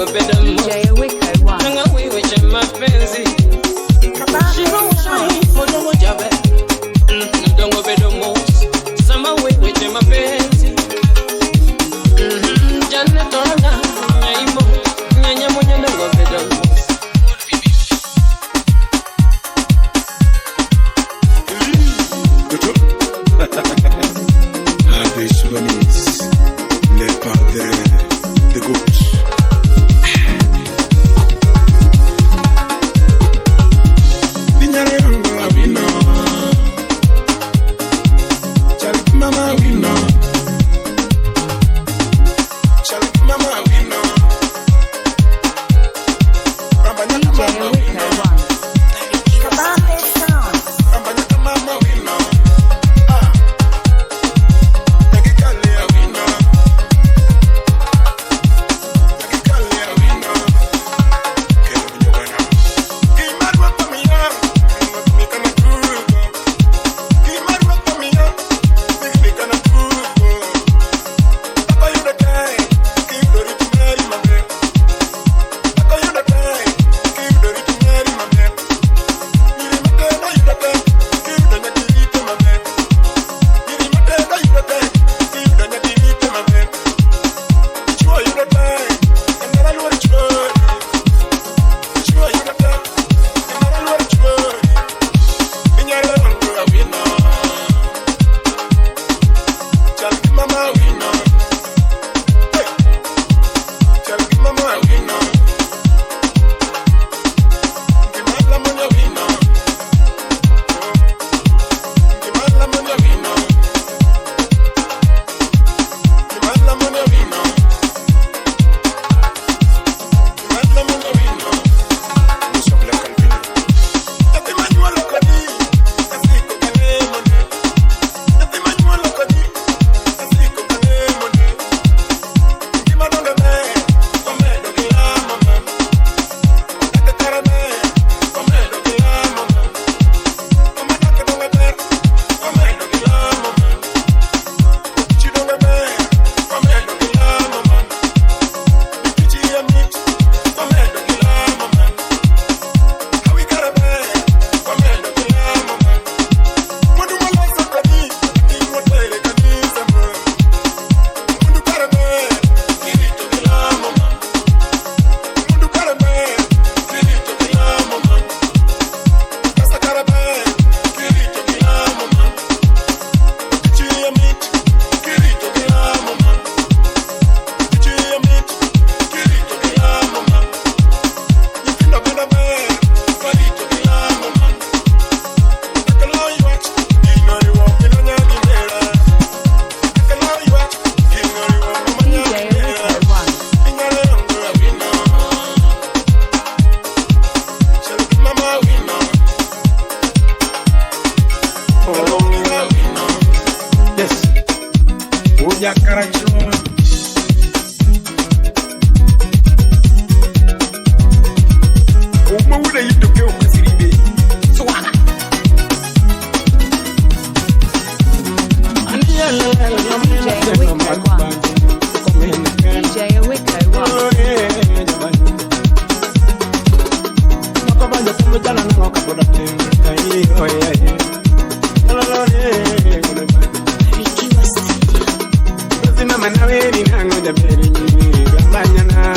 DJ Awiko 1. Les padres de gauche. DJ Awiko 1. DJ Awiko 1. Yes. Uja karachon. Uma ule yitoke ukasiribe. Swaga. DJ Awiko 1. DJ Awiko 1. Mang'eny.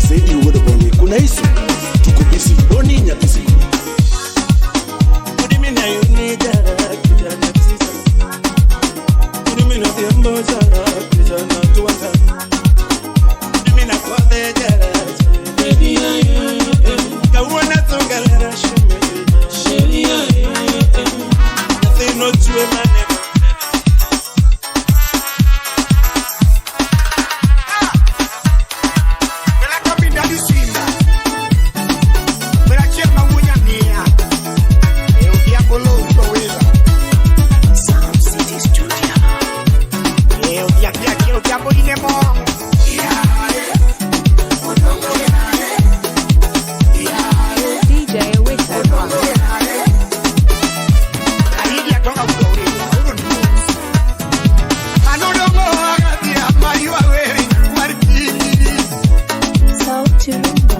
Saidi wuod Bongi kuna isu tuko busy doni nyathi DJ Awiko 1. Sauti Rumba.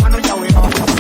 DJ Awiko 1.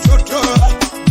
Toto.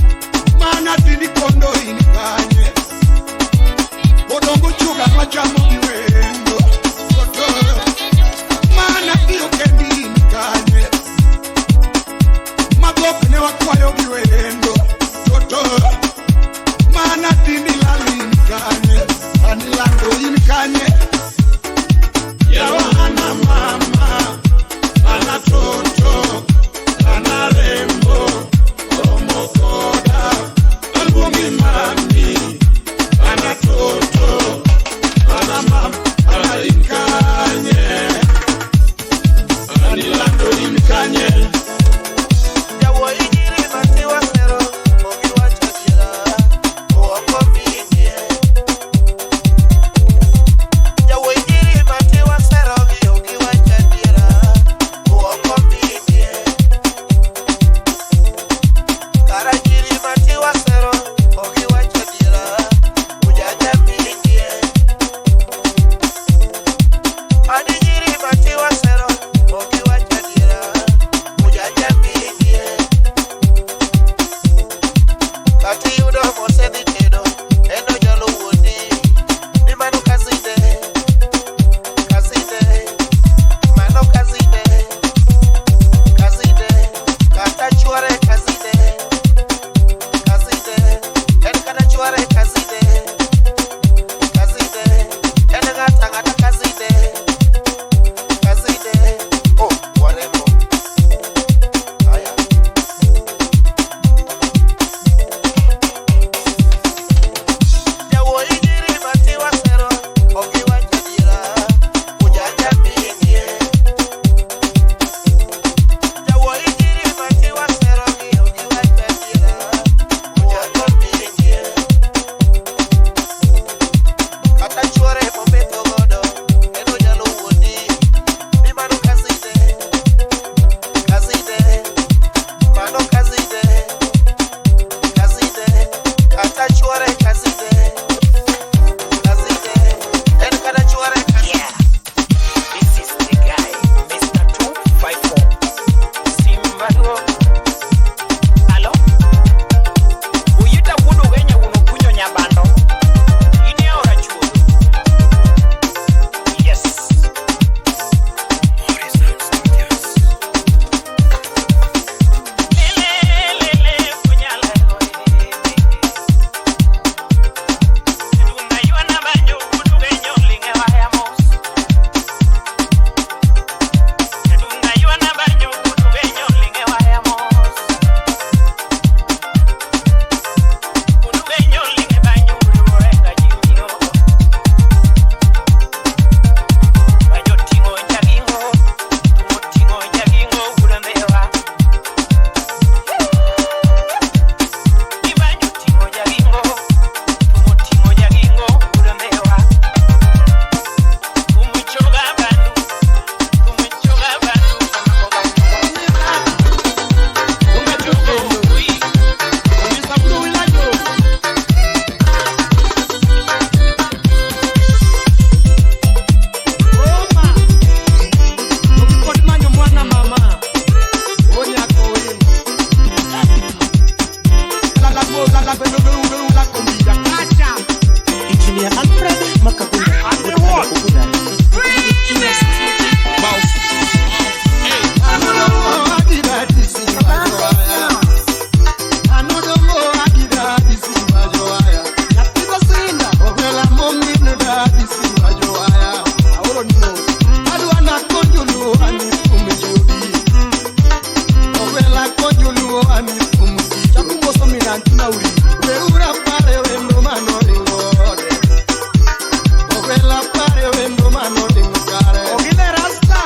wendo manoringo kare. Ogile rasta.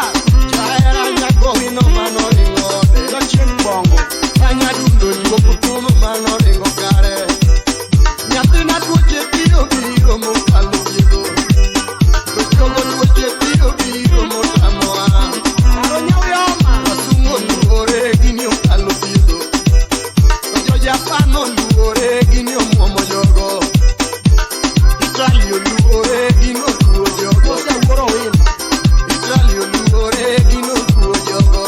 Jahera nyakowino manoringo ode. Jachien bongo. Anyadundo juogo thum manoringo kare. Nyathina tuoche biro biro mokalo thiedho. To jogo tuoche biro biro motamoa. Karo nyau yoma. Wasungu oluore gini okalo thiedho. To jo-Japan oluore gini omuomo jogo. Italy oluore gini otuo jogo. Ose wuoro wino. Italy oluore gini otuo jogo.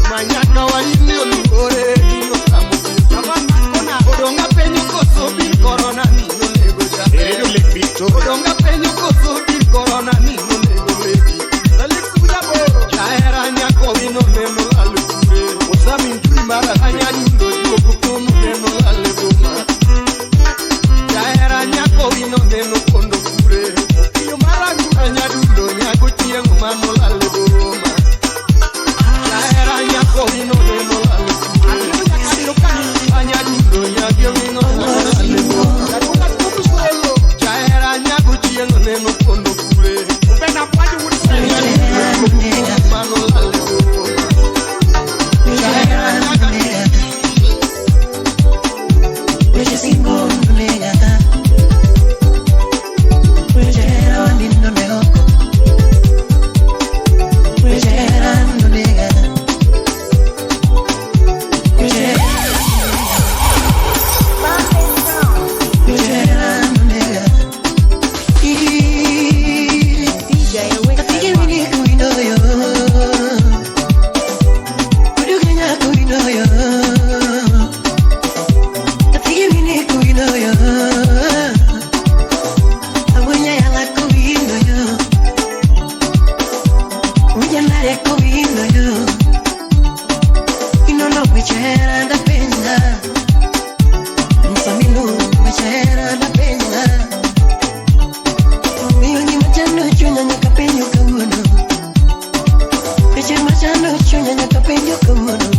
Manyaka waini oluore gini otamo thiedho. Japan makona. Odong' apenyo koso bin korona ni nonego Eredo jaber. Lake Victoria. Odong' apenyo koso bin korona ni nonego lady. Felix Ujaboro. Jahera nyako wino neno lal kure. Osami Nturi mara. Anyadundo juogo thum neno lal e boma. Jahera nyako wino neno kondo kure. Opiyo marangu. Anyadundo nyago chieng' manolal e boma. Jahera nyako wino neno lal kure. Akino nyaka biro kani. Anyadundo nyago wino manolal e boma. Jaduka tudu solo. Jahera nyago chieng' neno kondo kure. Ubena bwaji wudse. Manolal e boma. Jahera nyago DJ Awito One.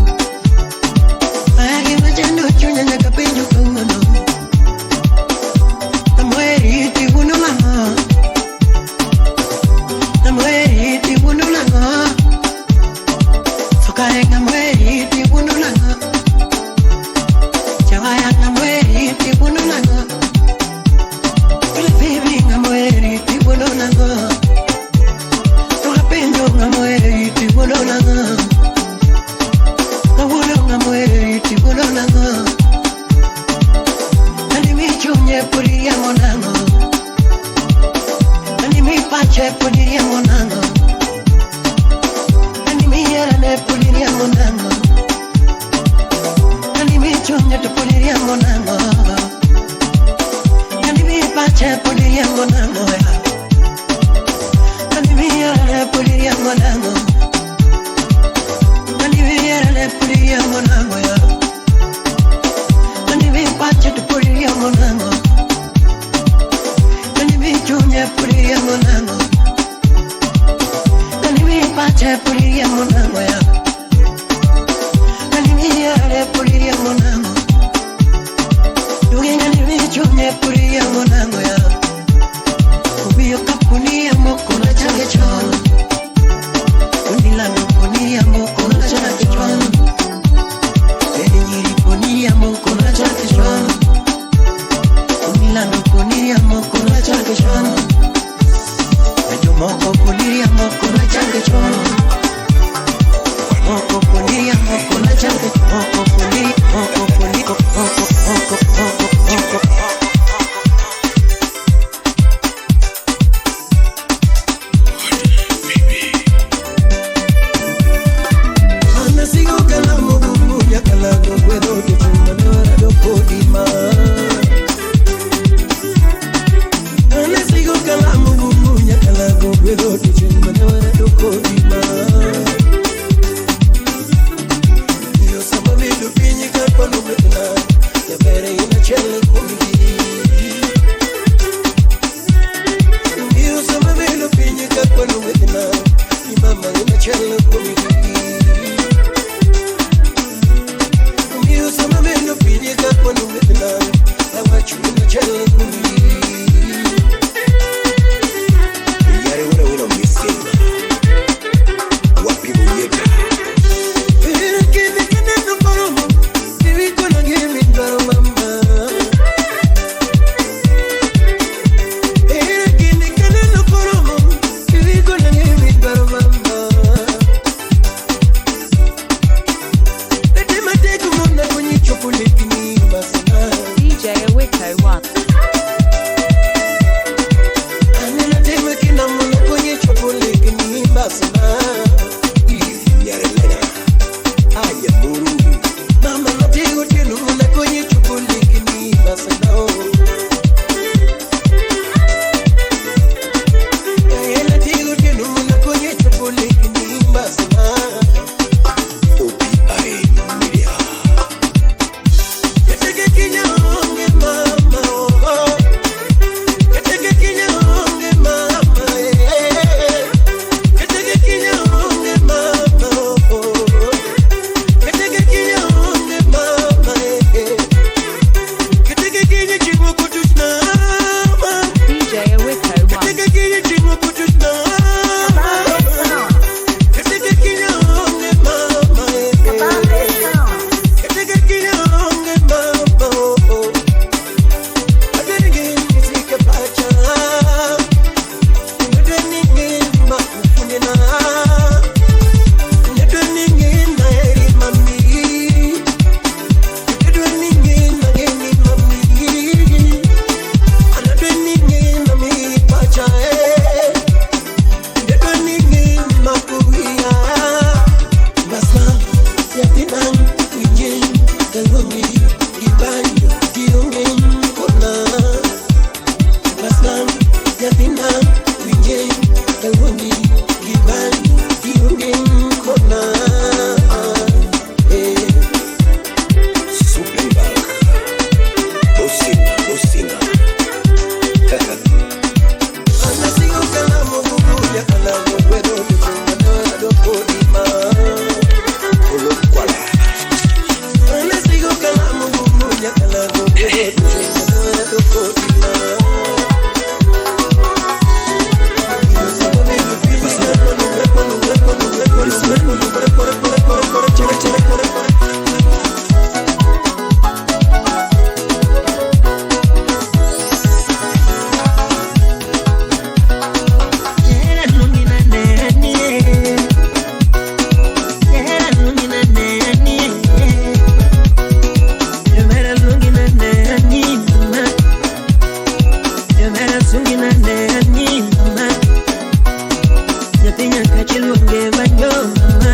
chiluonge banjo mama.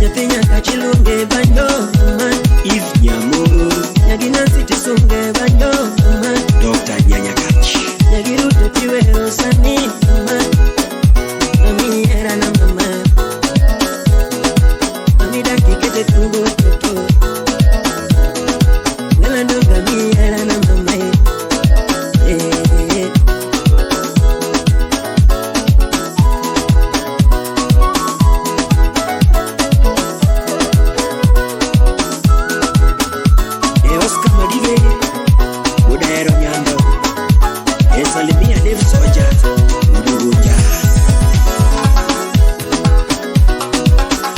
Nyathi nyaka chiluonge banjo mama. Eve Nyamungu, Nyagi Nancy tisunge banjo mama. Dr. Nyanyakach, Nyagi Ruto tiwero sani mama. Mami era na mama. Mami daki kete tugo toto. Ngala ndoga mi era na mama. Eh. E Oscar Madive, Budaero Nyando, E Salimia Dave Soja, Udugunja.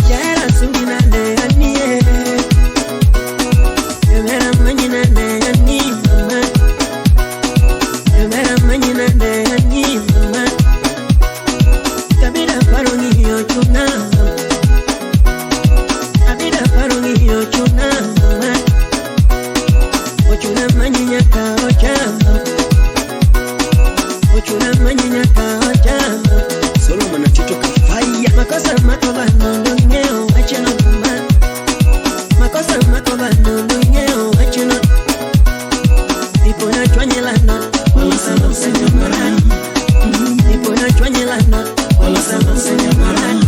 Jara sungina ne anie. Yomera manyina ne ani mama. Yomera manyina ne ani mama. Kabira parungi ochuna. Kabira parungi ochuna mama. Ochuna manyinya ka ocha. Ochuna manyinya ka ocha. Solomon Atito Kafaya, Makosa makoba nondo ngeo achino mama. Makosa makoba nondo ngeo achino. Ipo na chwanyela no, wala sama sanya maran. Ipo na chwanyela no, wala sama sanya maran.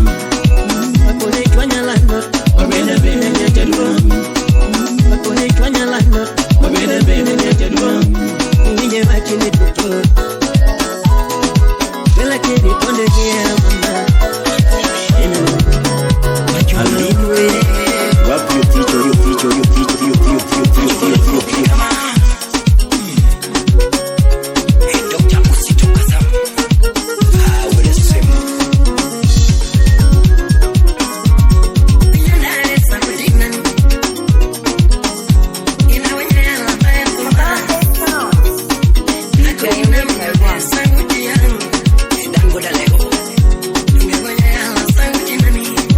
Ipo na chwanyela no, wabena bena nyatadwa. Ipo na chwanyela no, wabena bena nyatadwa. Inje wachini tutu. Bela kiri ponde kia mama. Alinwe, wapi Oticho, Oticho, Oticho, Oticho, Oticho, Oticho, Oticho. Dr. Usito Kazam, ah, wele sema. DJ Awiko 1. Dango Dalego,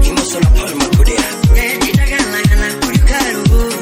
Imosola Paul Makudea, DJ Awiko 1.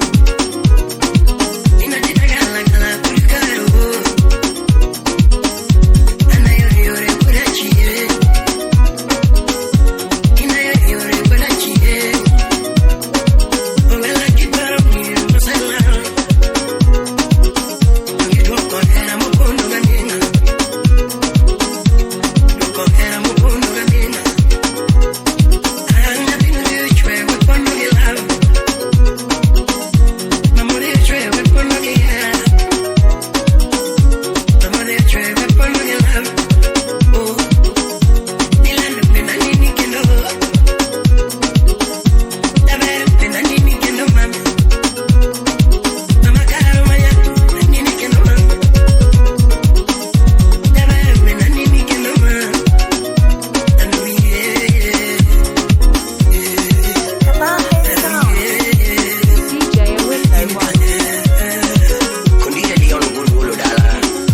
Kondile Leon Gululu Dala,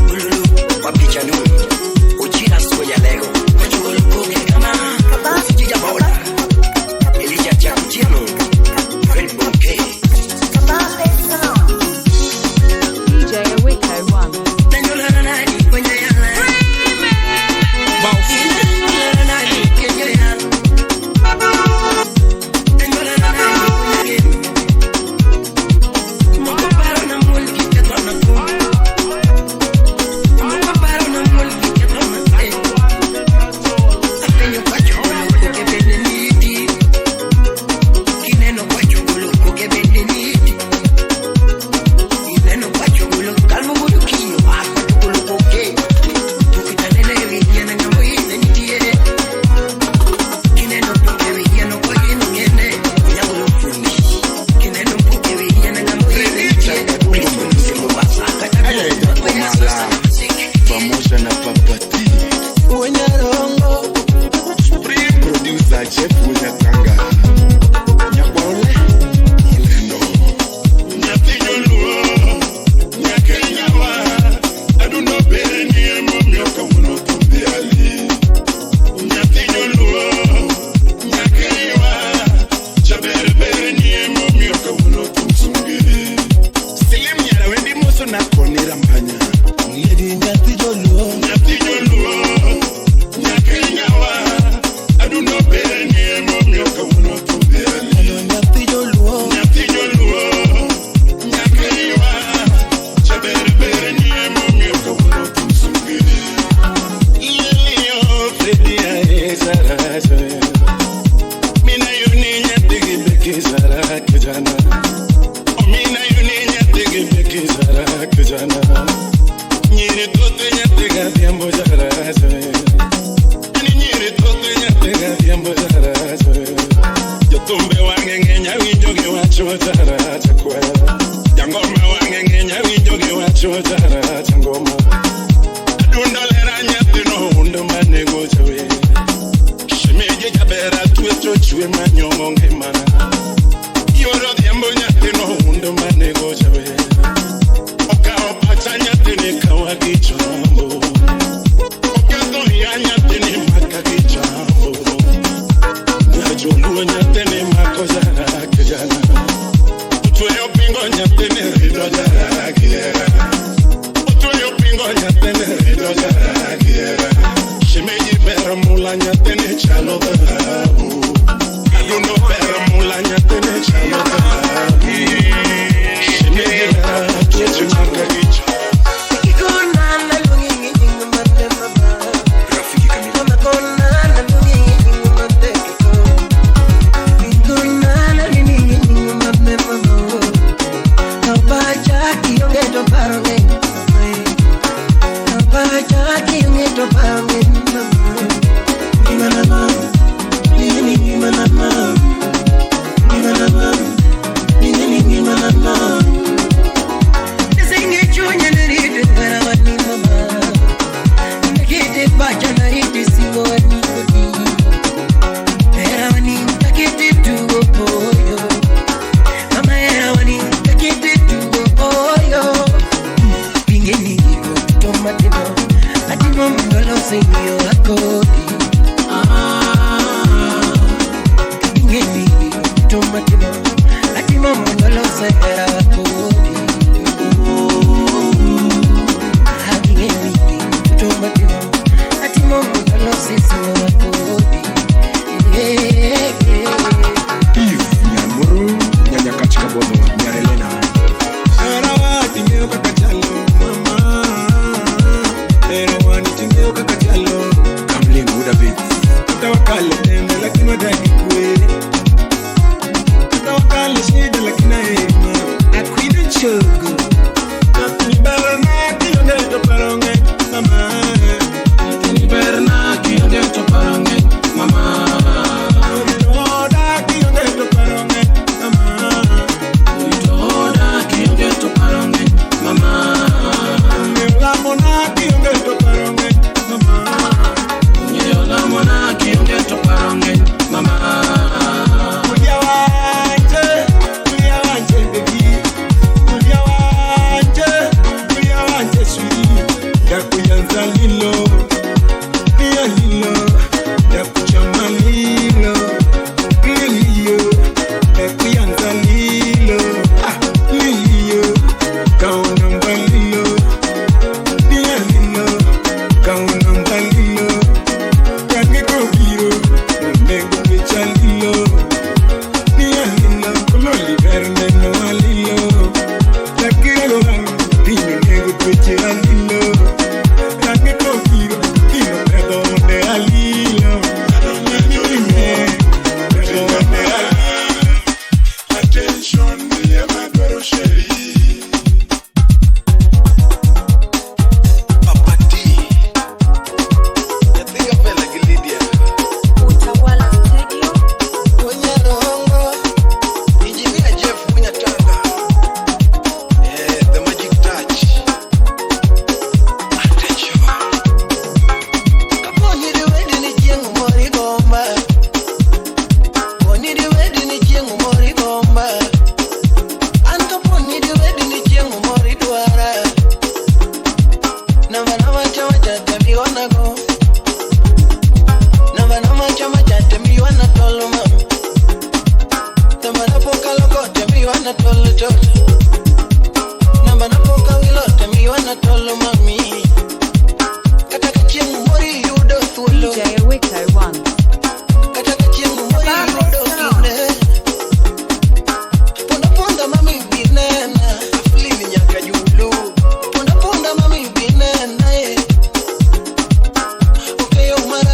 Gululu, Wapichanu, Uchira Soya Lego, Wachugulukuke Kama, Usijija Bola, Elija Chakuchiano, Fred Bonke, DJ Awiko 1. Pamoja na Papati Wenyarongo Supreme Producer Jeff Wenyatanga Nyakwaole Olendo Nyathi joluo, nyakenyawa, adundo berni emomiyo kawuono thum dhi ali. Nyathi joluo, nyakewa, jaber berni emomiyo kawuono thum sungi. Silim nyara wendi moso na koni rambanya Lady nyathi joluo Nyathi joluo, nyakenyawa, Fredi Zara Mina yuni nyatigi beki zara kijana Mina yuni nyatigi beki zara kijana Nyiri tote nyatiga diambo zara Ani nyiri tote nyatiga diambo zara Jotumbe wange ngenya winjo gi wacho zara chakwera Jangoma wange ngenya winjo gi wacho zara changoma Adundo lera nyathino undo manego chawe Shemeji jabera twecho chwe manyong'o ngimana Yoro dhiambo nyathino undo manego chawe Okawo pacha nyathini kawa gi chombo Oketho iya nyathini maka gi chombo Joluo nyathini mako jara kijana Otweyo pingo nyathini rido jara kiera Otweyo pingo nyathini rido jara kiera Shemeji ber mula nyathini chalo dhahabu Adundo ber mula nyathini chalo dhahabu Shemeji ber tuoche maka gi Mama.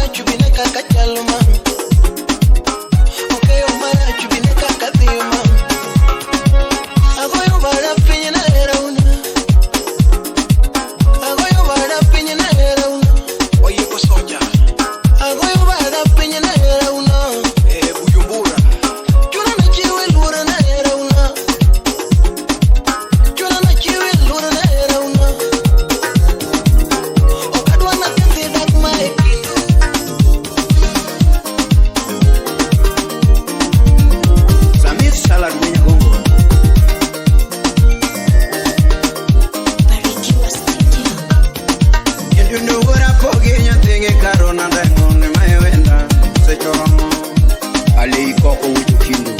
marach bine kaka chalo ma. Okeyo marach bine kaka dhiyo ma. Agoyo bara piny na hera una. Agoyo bara piny na hera una. Oye Kosoja. Agoyo bara piny na hera una. Bujumbura. Chuna na chiwe luora na hera una. Chuna na chiwe luora na hera una. Okadwa na kethi dak ma e kindu. Samir Salad Mwenyagongo. Ali Koko Wuju Kindu.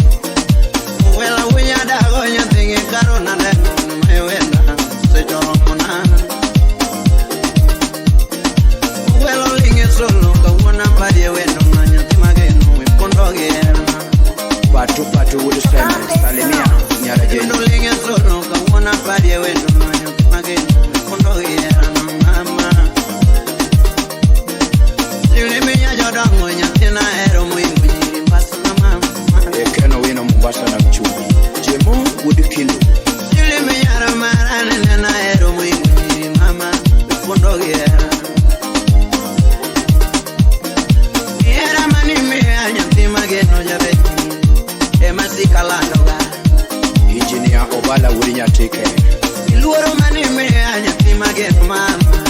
Patu Patu Wudu Seme. Salimia Nyara Jeni. Ekeno wino Mombasa na Mchumbi. Jemo Wudu Kindu. Engineer Obala Wudu Nyatike. Iluoro mane miya nyathi mageno mama,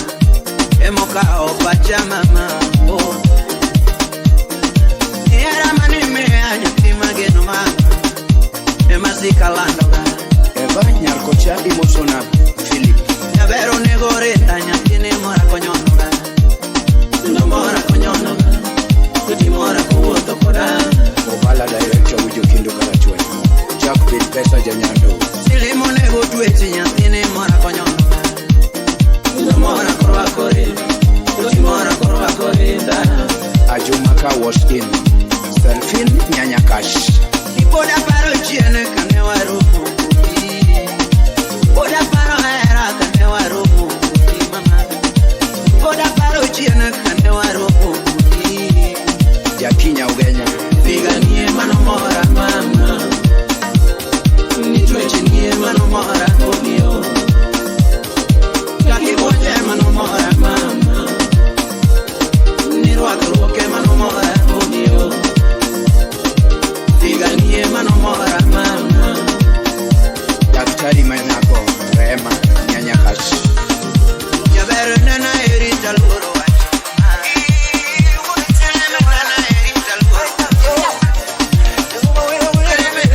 emokawo pacha mama, oh. Ihera mane miya nyathi mageno mama, emasika landoga. Eva Nyarkocha Imosona Philip. Jaber onego rinda nyathine mora konyonoga. Ndo mora konyonoga, kuti mora kowuotho koda. Obala Director Wuju Kindu Karachuonyo. Jack Bill Pesa Janyando. Silimo onego twechi nyathine mora konyonoga. Ndo mora korwakore, kuti mora korwakore da. Ajumaka was in. Selfin Nyanyakash. Pod aparo chien kane waromo kodi. Pod aparo hera kane waromo kodi mama. Pod aparo chien kane waromo kodi. Jakinya Ugenya. Piganie mano mora mama. Nitweche nie mano mora kodi o. Kakibuoche mano mora mama. Nirwakruoke mano mora kodi o. Piganie mano mora mama. Daktari Manako Rehema Nyanyakash. Jaber nena erita luoro wach.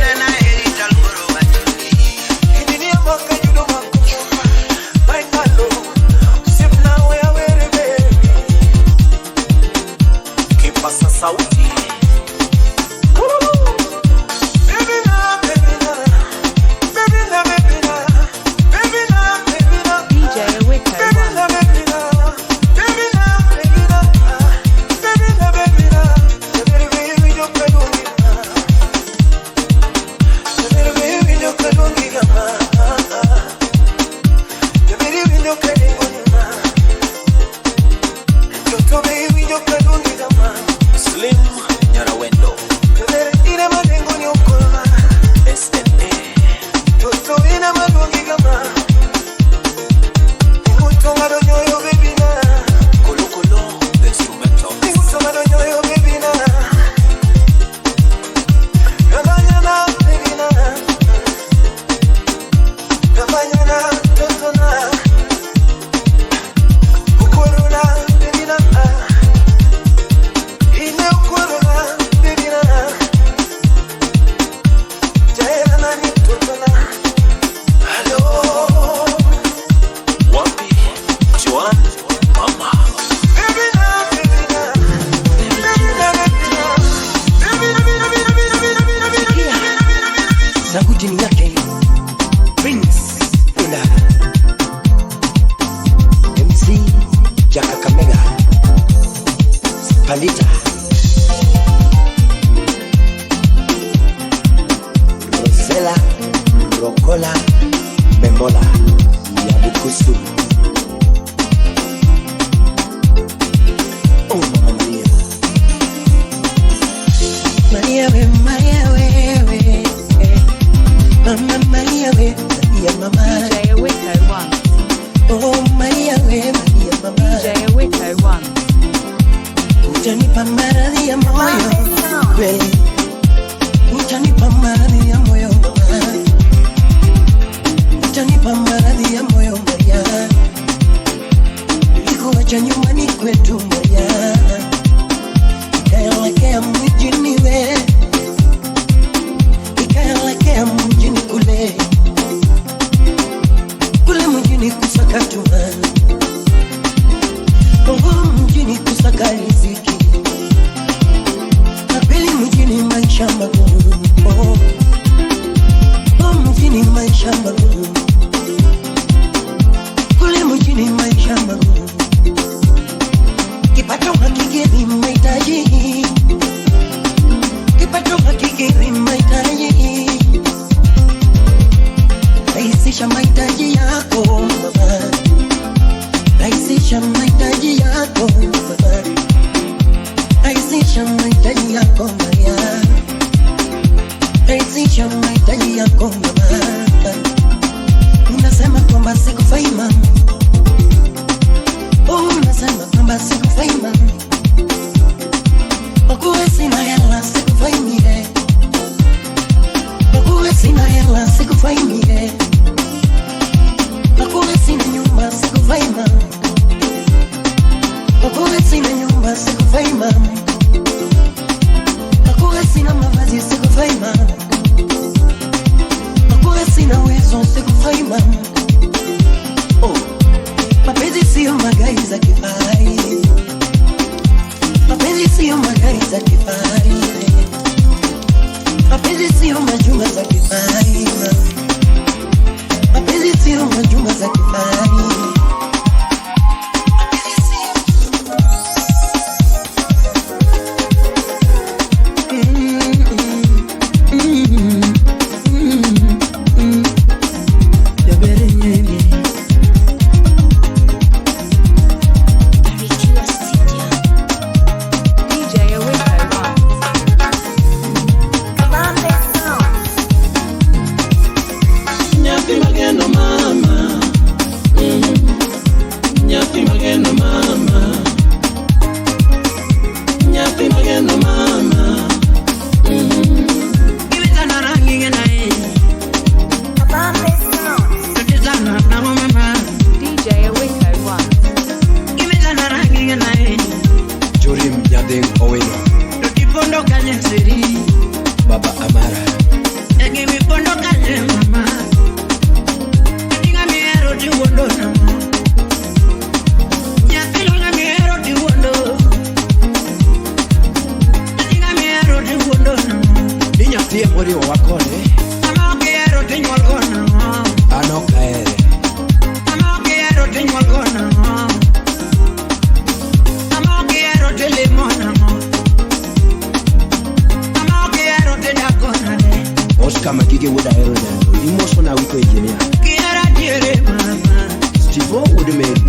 Nena erita luoro wach. Kipasa sauti. DJ Awiko 1. Slim Nyarawendo. SNA. Kolo Kolo, the instrumental. Wapi Joan Mama. Sauti ni yake Prince Ula MC Jakakamega Spalita Rosella Rokola Memola Yabukusu. Oh Mama Maria. maradhi ya moyo kweli, utanipa maradhi ya moyo mama, utanipa maradhi ya moyo Maria, nilikuacha nyumbani kwetu Maria, nikaelekea mjini we, nikaelekea mjini kule, kule mjini kusaka tuma, Kongo mjini kusaka riziki, na pili mjini maisha magumu, oh, oh, mjini maisha magumu, kule mjini maisha magumu, kipato hakikidhi mahitaji, kipato hakikidhi mahitaji, rahisisha mahitaji yako mama, rahisisha mahitaji yako mama, rahisisha mahitaji yako Maria, rahisisha mahitaji yako mama. Unasema kwamba sikufai mama, oh, unasema kwamba sikufai mama, kwa kuwa sina hela sikufai mie, kwa kuwa sina hela sikufai mie, kwa kuwa sina nyumba sikufai mama, kwa kuwa sina nyumba sikufai mama, kwa kuwa sina mavazi sikufai mama, kwa kuwa sina uwezo sikufai mama. Oh, mapenzi siyo magari za kifahari, mapenzi siyo magari za kifahari, mapenzi siyo majumba za kifahari, mapenzi siyo majumba za kifahari. DJ Awiko Vibes. Nyathi mageno mama, nyathi mageno mama, nyathi mageno mama. DJ Awiko Vibes. Jorim Nyadeng Owino, Baba Amara, ni nyathi emoriwowa kode, an ok ahere. Oscar Magige wuod Ahero Nyando, imoso na Awiko engineer. Steve O wuod Mary,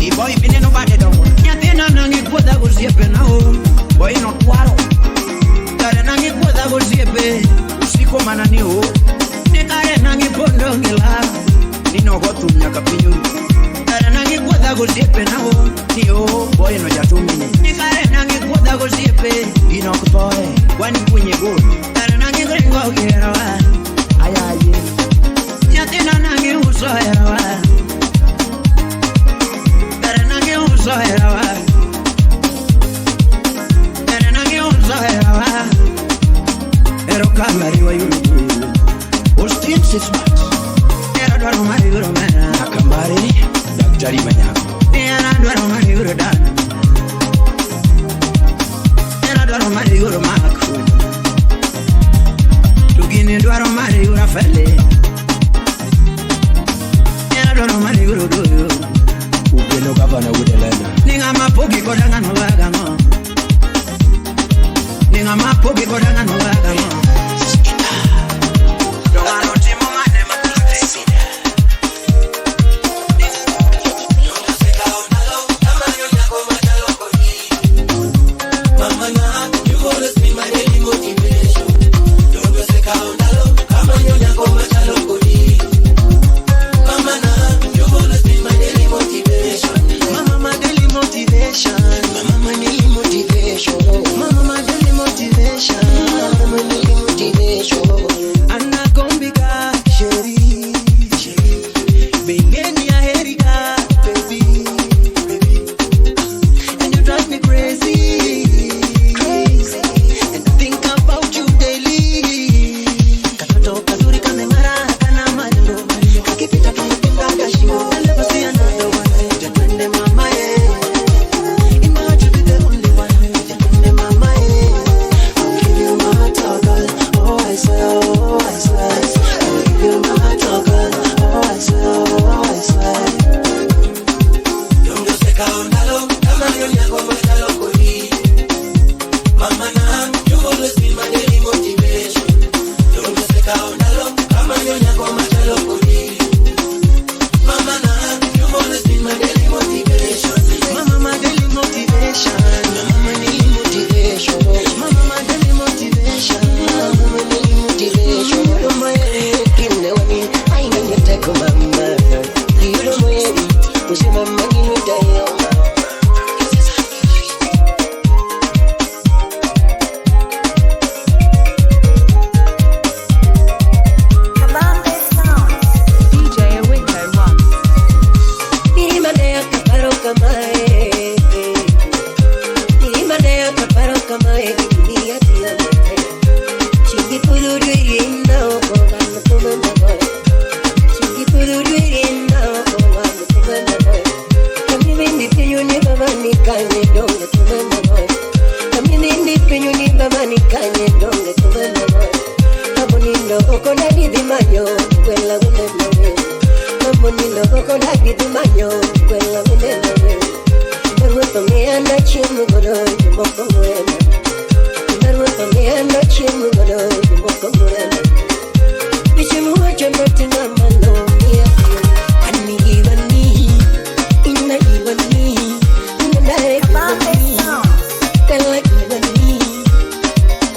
Iboy bineno bade dongo nyathina nang'i kuodha gosiepe na o boy no twaro kare nang'i kuodha gosiepe usiko mana ni o ni kare nang'i pondo gi lal ni nogo thum nyaka piny oru. kare nang'i kuodha gosiepe na o Ni o boy no jatumni, ni kare nang'i kuodha gosiepe in ok thoe, wan ikunye gol. kare nang'i ringo gi herowa Ayaye, nyathina nang'i uso herowa kare nang'i uso herowa kare nang'i uso herowa erokamano ariwa yudo thuolo. Austin Sismat, Era dwaro mar yudo omera Akambare, daktari manyako. Era dwaro mar yudo dana Era dwaro mar yudo mako To gini dwaro mar yudo afele Era dwaro mar yudo doyo Ugeno gavana wuod Elena, Ni ng'ama pogi koda ng'ano wagang'o Ni ng'ama pogi koda ng'ano wagang'o To ng'ano timo mane ma Mama na, you always be my daily motivation. Don't go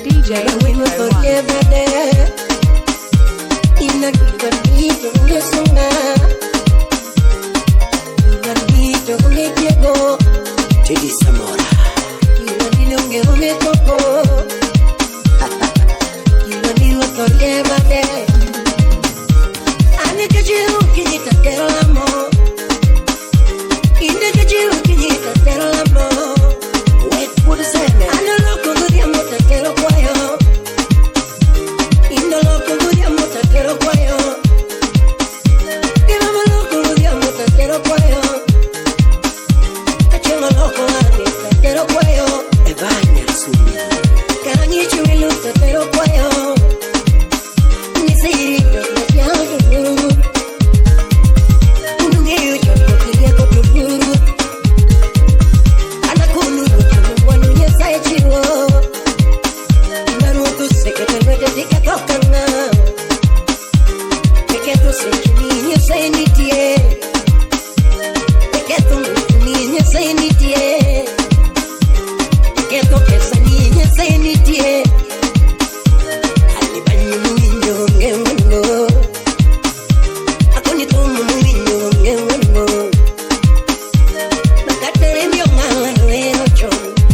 DJ Winko One. Teddy Samora.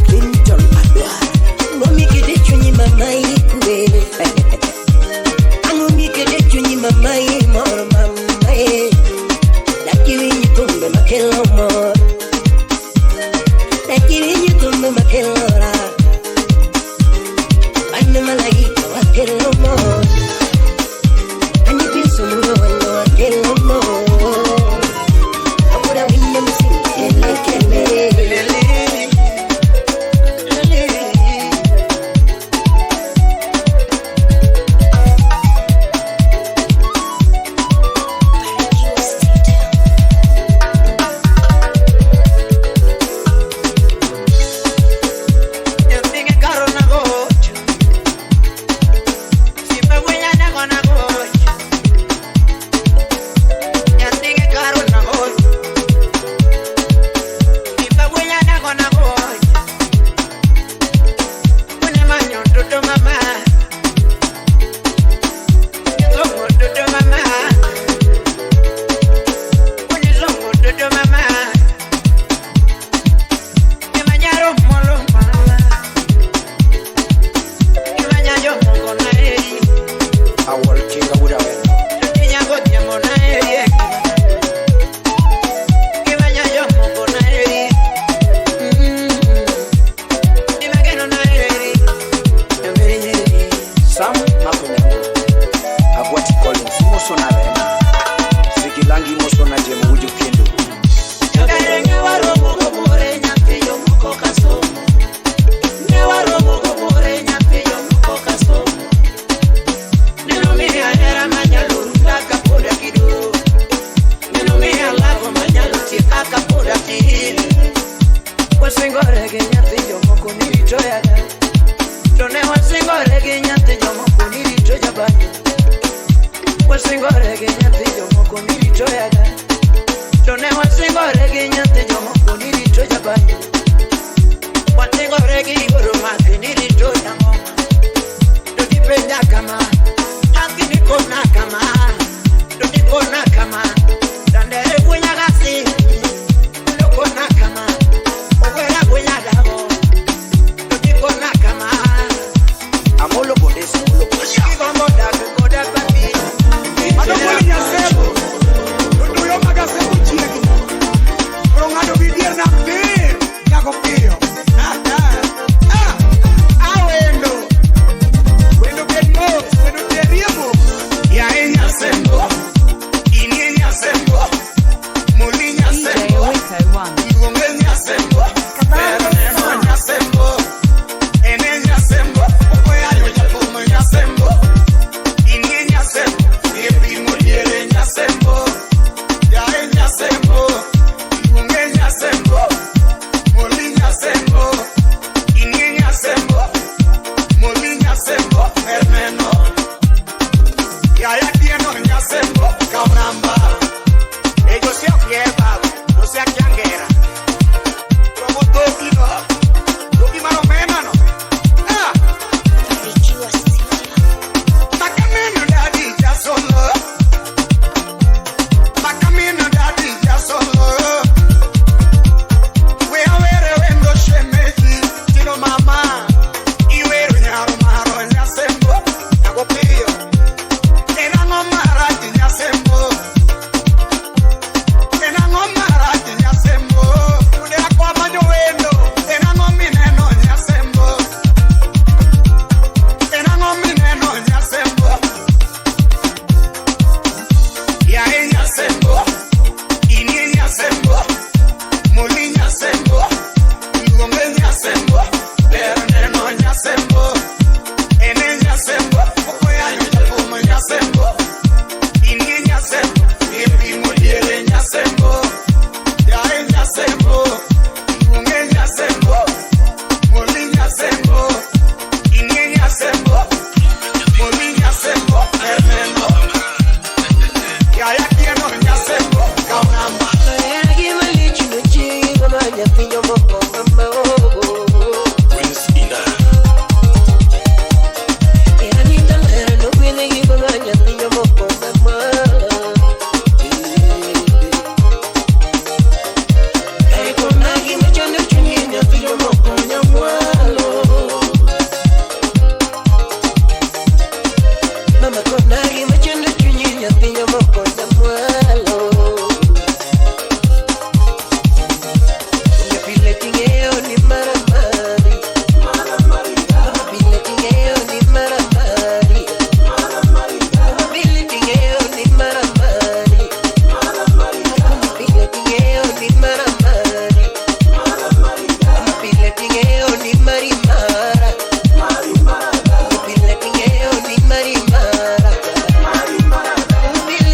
Clinton Adwar. Awol kinga wuda wendo. Sam Makonyango. Agwati Collins Moso na Rema. Sikilangi Moso na Jemu Uju Kendo. Amolo Bodesi Amolo Bodesi. Adogoli nyasebo. Oduyo magasebo chiegni. Koro ng'ado gi dier nam tir nyako piyo. Ah, ah, wendo. Wendo bed mos, wendo terie mos. Yaya tieno nyasembo kaunamba. Ejo se okieba, no se akiangera. Robo toki no. Toki maro mena no. Ah. Makamino daddy jasolo. Makamino daddy jasolo. We awere wendo shemeji tino mama. Iwero nyaro maro nyasembo. Nagopiyo. Enango maraji nyasembo. Enango maraji nyasembo. Udera kwa manyo wendo. Enango mineno nyasembo. Enango mineno nyasembo. Ya nyasembo. Ini nyasembo. Moli nyasembo. Luonge nyasembo. Ber neno nyasembo. Ene nyasembo. Okoyanyo jafumo nyasembo. Ini nyasembo. Ipimo diere nyasembo. Ya nyasembo. Luonge nyasembo. Moli nyasembo. Ini nyasembo. Moli nyasembo. Ber neno. Ya tieno nyasembo. Kaunamba. Prince Inda. Mama konagi machando chunyi nyathi nyomoko nyamwalo. Onge pile ting'eyo ni mara mari. Mama pile ting'eyo ni mara mari. Mama pile ting'eyo ni mara mari. Mama pile ting'eyo ni mara mari. Mama pile ting'eyo ni mari mara. Mama pile ting'eyo ni mari mara. Mama pile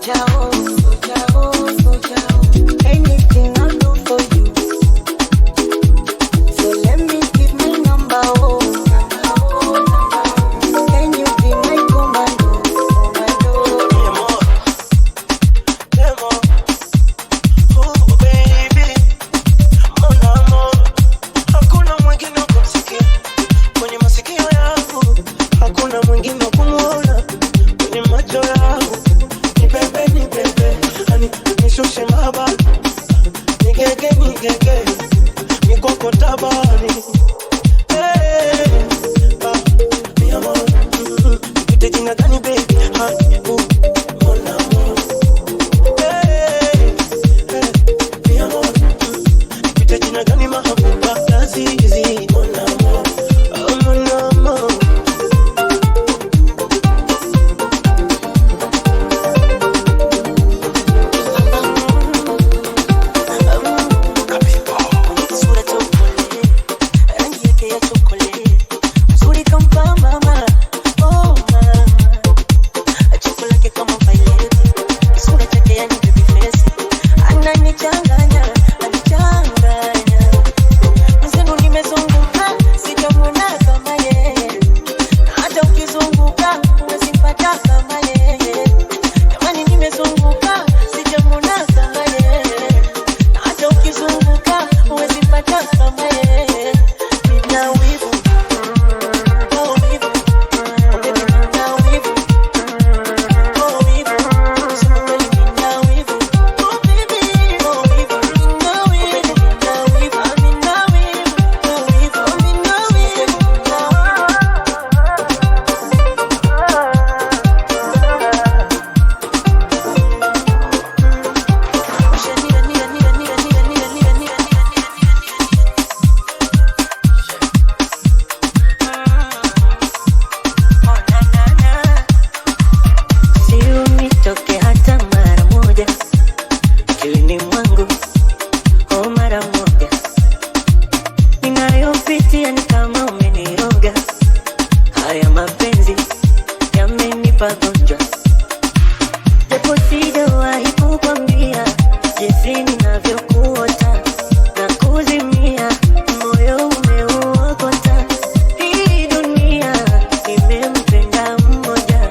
Soldier, oh, soldier, oh, soldier, oh. Anything I'll do for you. So let me give my number, oh. Can you be my commando, commando? Oh, baby, mon amor, hakuna mwingine wa kumsikia kwenye masikio yangu, hakuna mwingine wa kumwona kwenye macho yangu. Ni bebe, ni bebe, ani nishushe mahaba, nigege, nigege, mikoko tabani. Hey, ah, mi amor, nikuite jina gani baby? Honey, ooh, mon amour. Hey, hey, mi amor, nikuite jina gani mahabuba? Lazizi, mon amour, oh, mon amour. Sura chokole, rangi yake ya chokole, mzuri kampa mama, oh mama, choko lake kama violet, kisura chake yani baby face, ananichanganya, anichanganya. Mwenzenu nimezunguka, sijamwona kama yeye, na hata ukizunguka huwezi mpata kama yeye. Jamani, nimezunguka, sijamwona kama yeye na hata ukizunguka huwezi pata kama yeye. Nina wivu, oh wivu, oh baby, nina wivu, oh wivu, kusema kweli nina wivu, oh baby, oh wivu, nina wivu, nina wivu, ah, nina wivu, oh wivu, oh nina wivu, nina Siunitoke hata mara moja akilini mwangu, oh mara moja. Ninayopitia ni kama umeniroga, haya mapenzi yamenipa gonjwa, japo sijawahi kukwambia jinsi ninavyokuota na kuzimia, moyo umeuokota. Hii dunia nimempenda mmoja,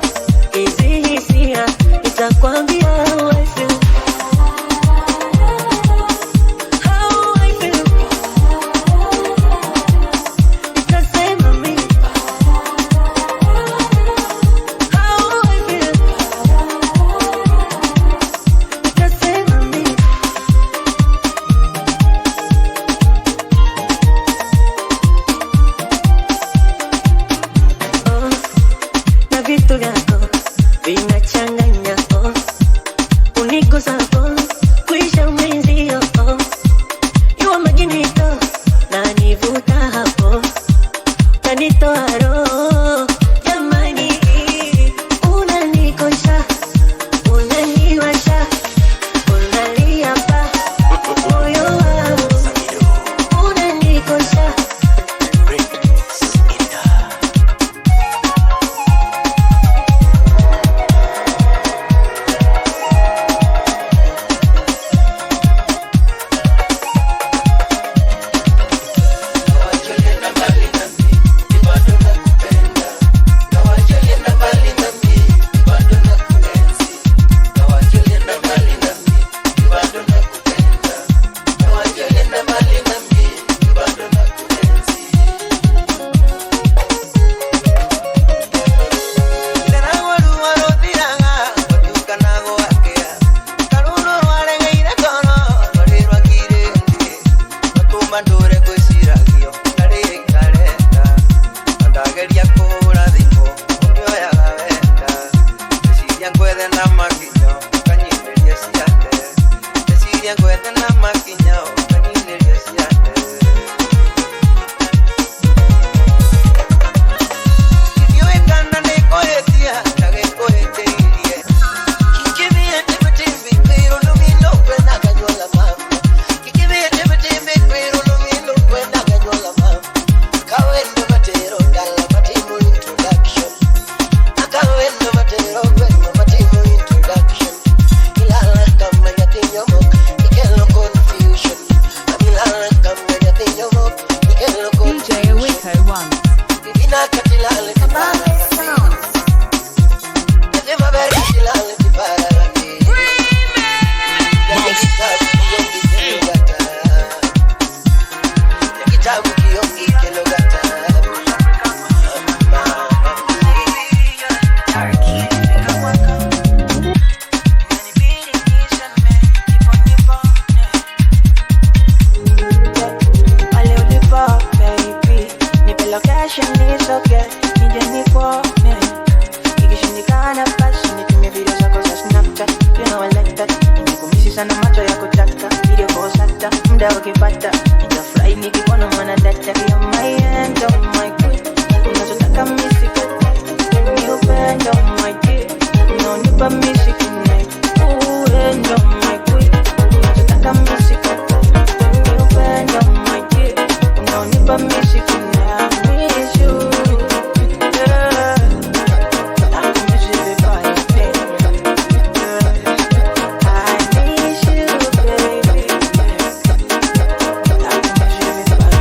hizi hisia nitakwambia how I feel. How I feel. Nitasema mimi. How I feel. Nitasema mimi. Oh, na vitu vyako vinachanganya oh, unigusapo kuisha mwenzio oh, yuwa majinito na nivuta hapo kanitoa roho jamani, unanikosha unaniwasha unaniapa moyo wangu unanikosha. muda ukipata. Nitafurahi nikikuona mwanadada. You're my angel, my queen. Unachotaka mimi sikatai. Ni upendo, my dear. Unaonipa mimi sikinai. Ooh, angel, my queen. Unachotaka mimi sikatai. Ni upendo, my dear. Unaonipa mimi sikinai. I miss you. Yeah. I miss you vibaya, baby. I miss you, baby. I miss you vibaya.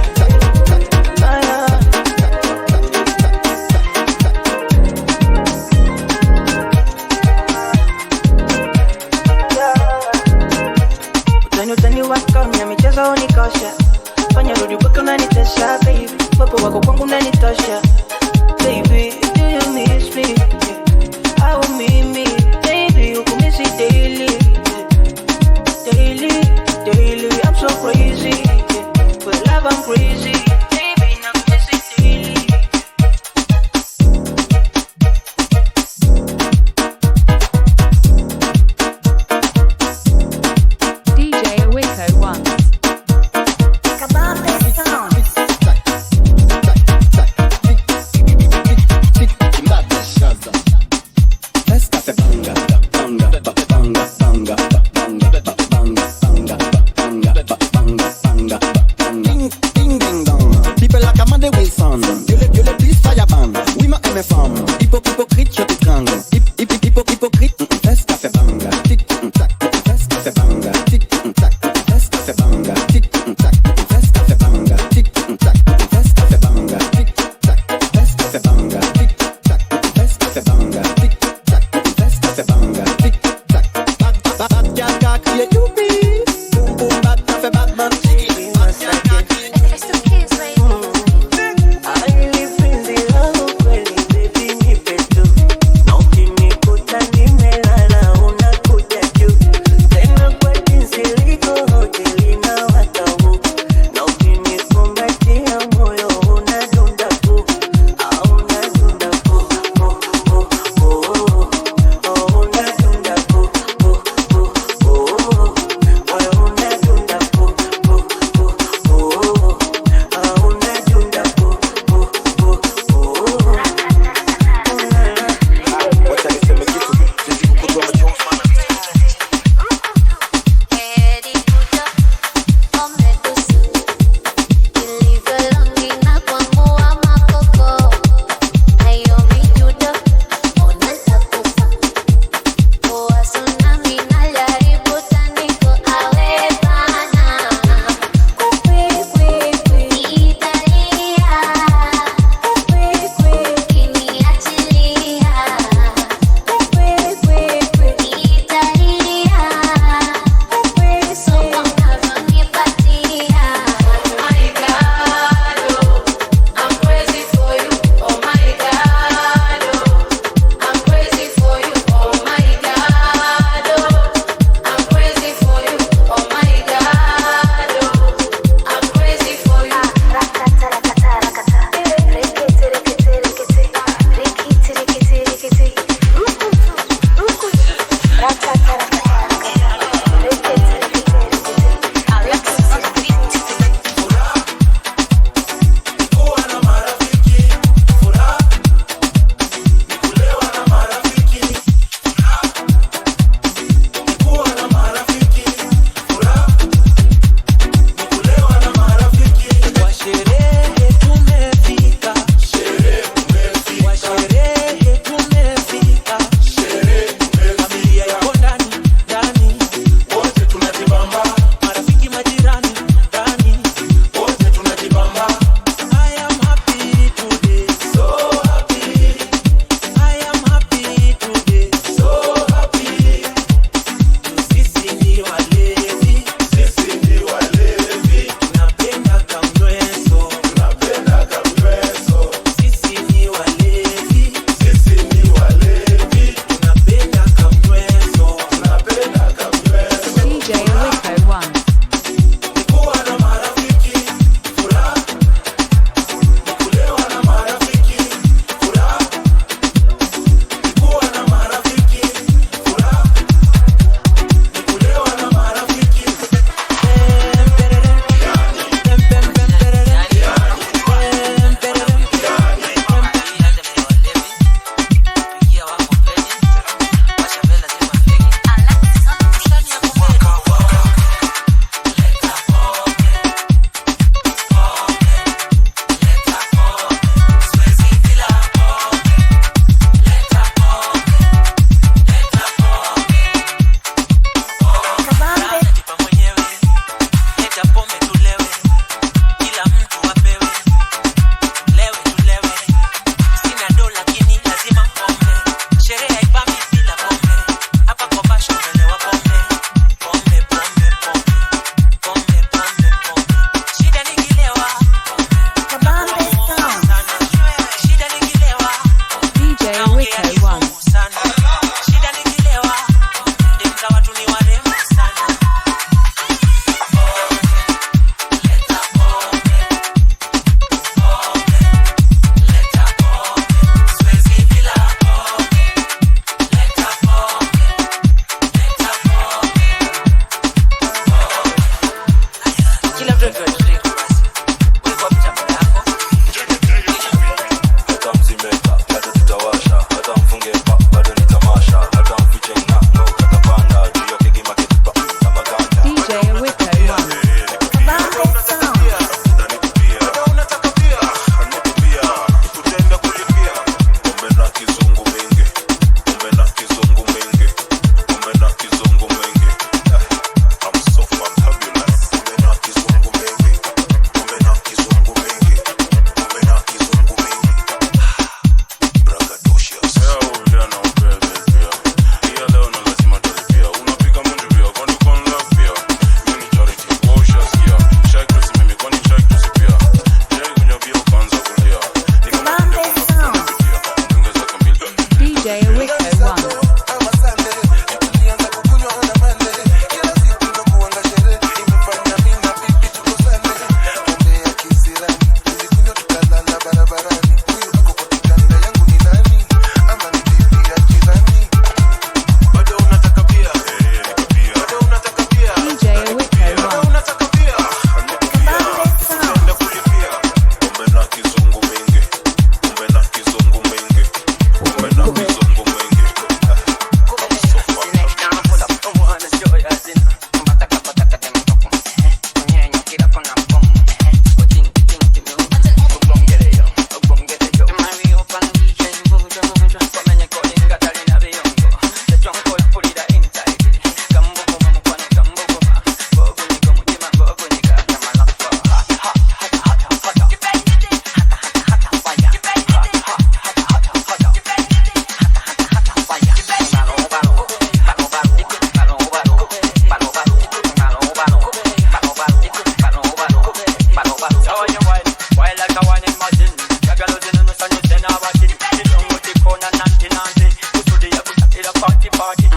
party.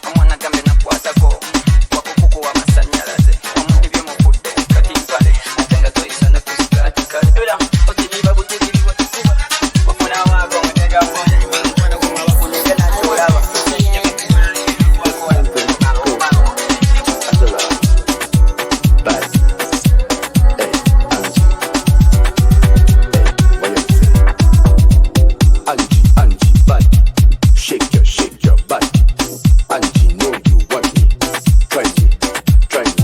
Omwana gambe nakwatako wakukukuwa amasanyalaze omuntu byomufudde kati mpale ate nga toyisa nokusikaatikale era otiriba butiribwa tukuba ofuna waago onegafone bakunyiga nakyolaba. Angie, Angie, bad. Shake your body. Angie, know you want me. Try me, try me.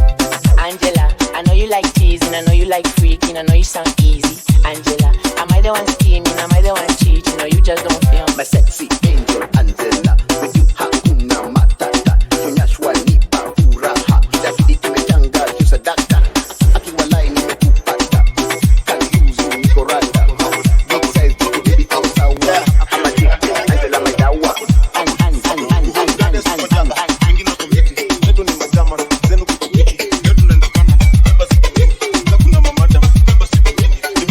Angela, I know you like teasing, I know you like freaking, I know you sound easy. Angela, am I the one scheming? Am I the one cheating? Or you just don't feel My sexy angel Angela, with you hakuna matata. Tunyashwa nipa furaha. Itabidi tumechanga kiusadaka. Akiwalai nimekupata. Kanzuzu niko rada. Big size niko baby au sawa. Ama jike Angela my dawa.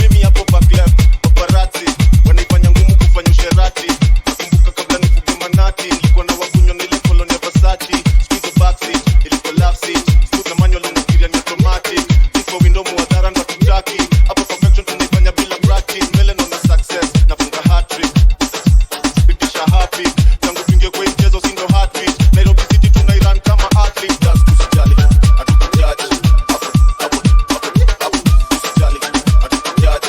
Mimi hapo back left, paparazzi wanaifanya ngumu kufanya usherati. Nakumbuka kabla nifuge manati, nilikuwa na wakunywa na ile cologne ya Versace. Siku hizo backseat, ilikuwa love seat. Siku za manual unafikiria ni automatic. Kifo window muadhara ndo hatutaki. Hapo perfection tunaifanya bila practice. Mbele naona success, nafunga hat-trick. Pitisha happy. Tangu tuingie kwa hii mchezo si ndo heartbeat. Nairobi City tunairun kama athlete. Just usijali, hatukujaji. Hapo, hapo, hapo, hapo. Usijali, hatukujaji.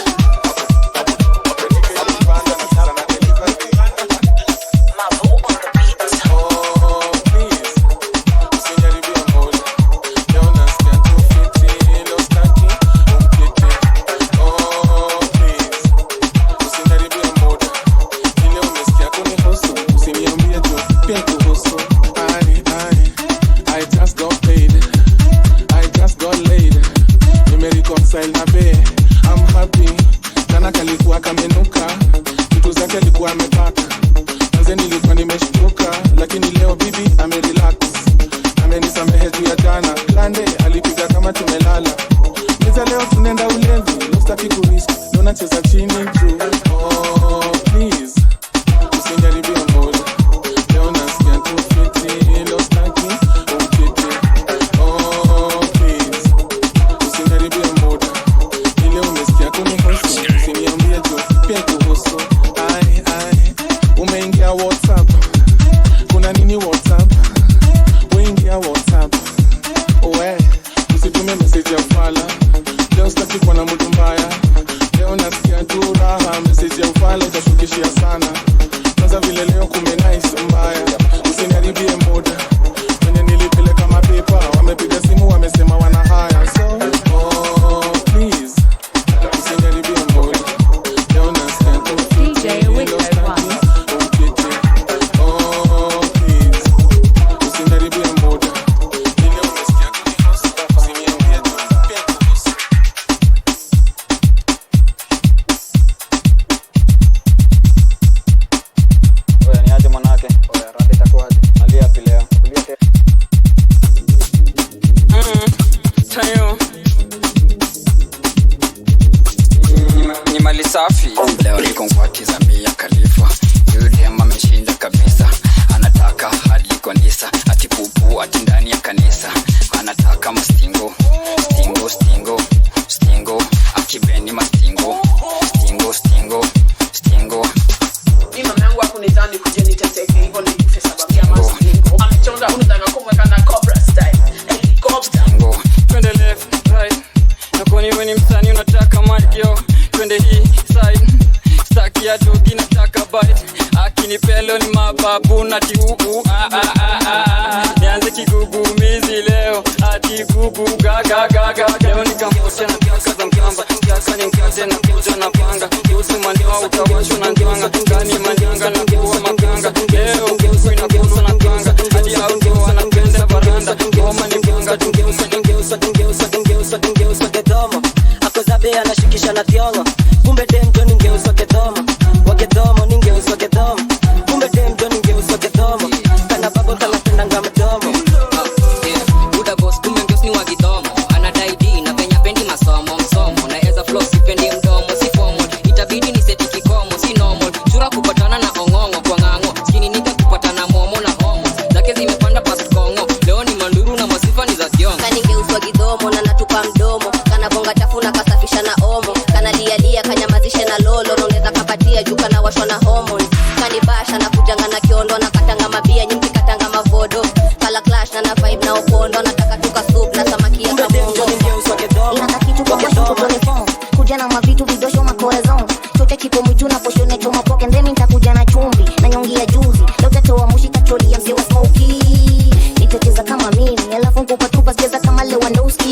I just got paid. I just got laid. Nimereconcile na bae. I'm happy. Jana kalikuwa kamenuka. Vitu zake alikuwa amepaka. Manze nilikuwa nimeshtuka, lakini leo bibi amerelax. Amenisamehe juu ya jana. Klande alipiga kama tumelala. Meza leo tunaenda ulevi. Leo sitaki kurisk. Leo nacheza chini juu. Oh, please. Usiniharibie mood. Leo nasikia tu fiti. Leo sitaki umkiti. Oh, please. Usiniharibie mood. Ile umesikia kunihusu. Usiniambie juu pia kuhusu. Ai, ai. Umeingia WhatsApp. Kuna nini WhatsApp? Weingia WhatsApp. Oe, usitume message ya ufala. Leo sitaki kuwa na mtu mbaya. Leo nasikia tu raha. Message ya ufala itashukishia sana. Kwanza vile leo kume nice mbaya. Usiniharibie mood. Mwenye nilipeleka mapepa wamepiga simu wamesema wana haya. So, oh, please. Usiniharibie mood. Leo nasikia tu DJ fiti. Leo Awiko sitaki one. umkiti. Oh, please. Usiniharibie mood. Ile umesikia kunihusu. Usiniambie tu pia kuhusu. Oya, ni aje mwanake? Oya, rada itakuwaje? Nalia wapi leo? Tayo. Ni mali safi. Leo niko ngwati za Mia Khalifa. Yule ameshinda kabisa, anataka hadi kanisa, ati pupu ati ndani ya kanisa, anataka mastingo stingo stingo stingo, akibeni mastingo stingo stingo stingo. Mi mama yangu hakunidhani kuja niteseke hivyo nikufe sababu ya mazingo. Amechonga unataka kumweka na cobra style. Helicopter. Twende left right, nakoni we ni msanii unataka mic yo, twende hii side, staki ya dogi nataka bite, akinipelo ni mababu na tiuu ah, ah, ah, ah. Nianze kigugumizi leo ati gugu gaga gaga leo nikamosha na mkaka za mkamba mkaka ni mkate na kuja na panga kuhusu manyoa utawashwa na njanga kani manyanga na kuwa makanga leo kuku inakusa na kanga hadi auto anapenda baranda ngoma ni mkanga Tungeusa, tungeusa, tungeusa, tungeusa, tungeusa kedhomo. Akozabe anashikisha na thiongo. Kumbe dem jo ningeuswa kedhomo. Wagedhomo ningeuswa kedhomo. Kumbe dem jo ningeuswa kedhomo. Kana babo kanapendanga mdomo. Buda boss kumbe ngeus ni wa gidhomo. Anadai D mabia nyimkikatanga mavodo kala clash na na vibe na opondo nataka tuka soup na samaki ya kamongo. Inaka kitu kwa mashuku telefon kuja na mavitu vidosho makorazon chote kiko mwitu na poshone choma poke ndemi nitakuja na chumvi na nyongi ya juzi leo tatoa mushi katroli ya mzee wa smoky nitacheza kama mimi alafu nkupa tupa cheza kama Lewandowski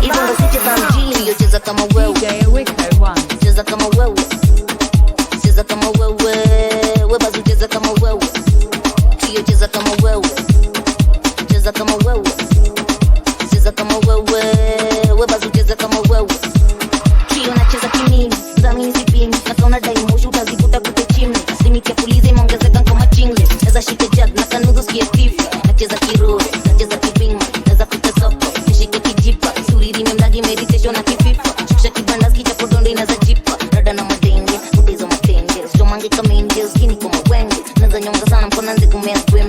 hivyo ndo sicheza mjini yo cheza kama wewe cheza kama wewe cheza kama wewe we bazu cheza kama wewe tio cheza kama wewe cheza kama wewe cheza kama wewe we bazu cheza kama wewe tio nacheza kimimi dhamini sipimi nakaona daimoshi utazikuta kute chimni limiti ya fuliza imeongezeka kama chingle naza shike jag na kanuzu sikie tifi nacheza kiruru nacheza kibingma naza pita soko nishike kijipa suriri memdagi meditation na kififa shukisha kibandazi kichapodondo inaza jipa rada na madenge udizo matenge somange kama angels kini kama wenge naza nyonga sana mkona nze kumea square.